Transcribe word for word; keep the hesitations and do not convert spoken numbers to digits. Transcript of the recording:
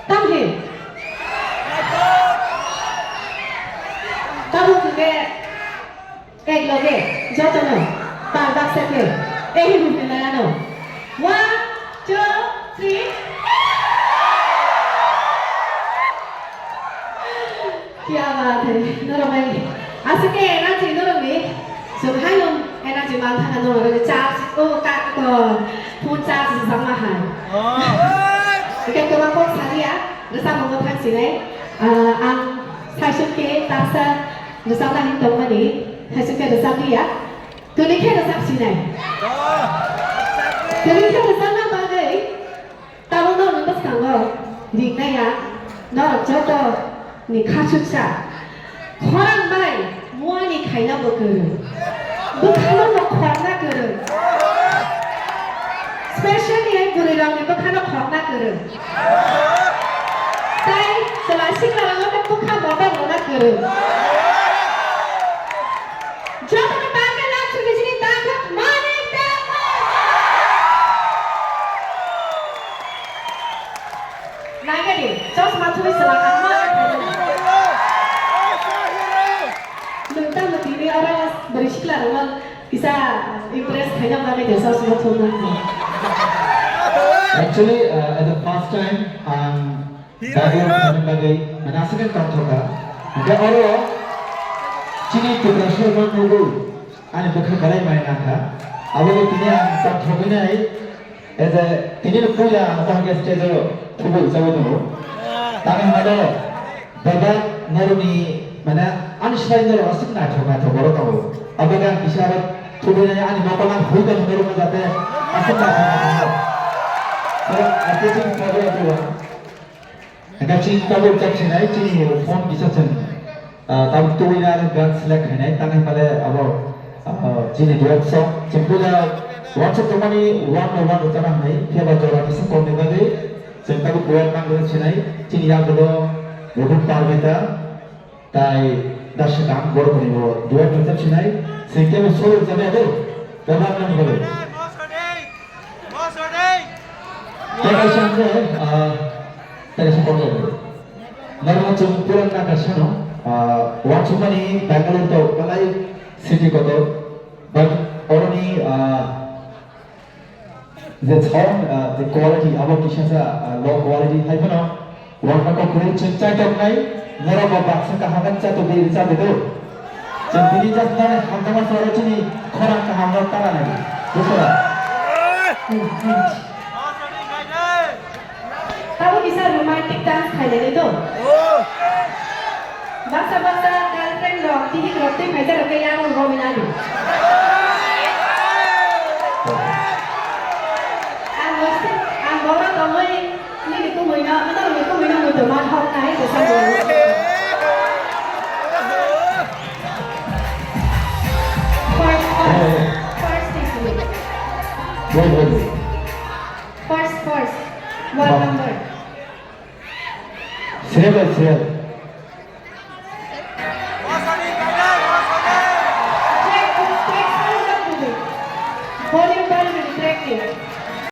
Tamhi. Tabuk hwnkhe ek loge jotono par baksa khe ehi hwnwi lai ano. One, two, three. Kya baat hai, norok bai. Aswk khe energy norokni, chwng haino energy man thangkha norok bai charge, o ka, o phone charge rwjakma hai. Oh. Hwnkhe kwbang kok saliya, rwchapmungno thang sinai. Ah, ang saisuk khe taksa rwchapna hin tongmani, saisuk khe rwchap liya. Tini khe rwchap sinai. Oh. Tini khe rwchapna bagwi Tabuk norokni bwskango ringnaiya norok joto ni khasuksa khorang bai muani khaina bo kwrwng, bwkhano bo khorna kwrwng, specially bwrwi rokni bwkhano khorna kwrwng, tai chwla sikla rokno khe bwkha mobile rwna kwrwng. Jotono target lak suri suri target mani target. Nagari, chosma thui sela kama. Nung tamo tini oro beri sikla rong kisa impress khaina mani de chosma thuma. Actually, uh, as a first time, um, Bagwi ang thani bagwi, mane aswk khe tongthokha. Hwnkhe oro chini Tiprasarokno nugwi ani bwkha belai mai nangkha. Aboni tini ang tongthogwi nai, as a, tini no puila ang bahai khe stage o thubui chaui tongo. Tamo hwnmano, bebak norokni, mane ani slai norok aswk naithok naithok borok tongo. Aboni ang kisa aro thubui nai, ani mokol ang hui tongwi norokno jate aswk naithok naithok. So, I think for everyone. Hingke chini tabuk chak sinai, chini phone kisa chwng, ah, tabuk tubui na gan select khainai, tang hinmale abo, ah, chini duet song, chwng puila wansuk tongmani one by one rwchapna hinwi, phiya ba jora kisa kokni bagwi, chwng tabuk duet nang rwchap sinai, chini yagulo Robin Parmita, tai Dasha Dam borok ni bo duet rwchap sinai, chwng kebo solo rwchapya do, bebak nang bagwi. Tei kaisa hwnkhe, ah, tei kaisa kotor. Norok chwng puran naka sano, ah, wansukmani Bangalore to belai city kotor. But oroni, ah, je sound, ah, je quality, abo kisa sa, ah, low quality hai phano. Wngkha kok kwrwi chwng chaitok nai, norok bo baksa kaham khe chatok di rwchap di do. Chwng tini just nani hamjakma salo chini khorang kaham no tara nai. Bwswra. Tabuk kisa romantic dance khainani do. Baksa baksa girlfriend rok, tihik rok twi khaijak rok khe yang rok romwi nani. Ang bo, ang bono tongwi Nini kumui no, ano ni kumui no muitu man hok nai, to sa mo. First, first, first is me. Wait, wait, wait. First, first. One number. Serial by serial. Track, track, sound of movie. Volume, volume, track.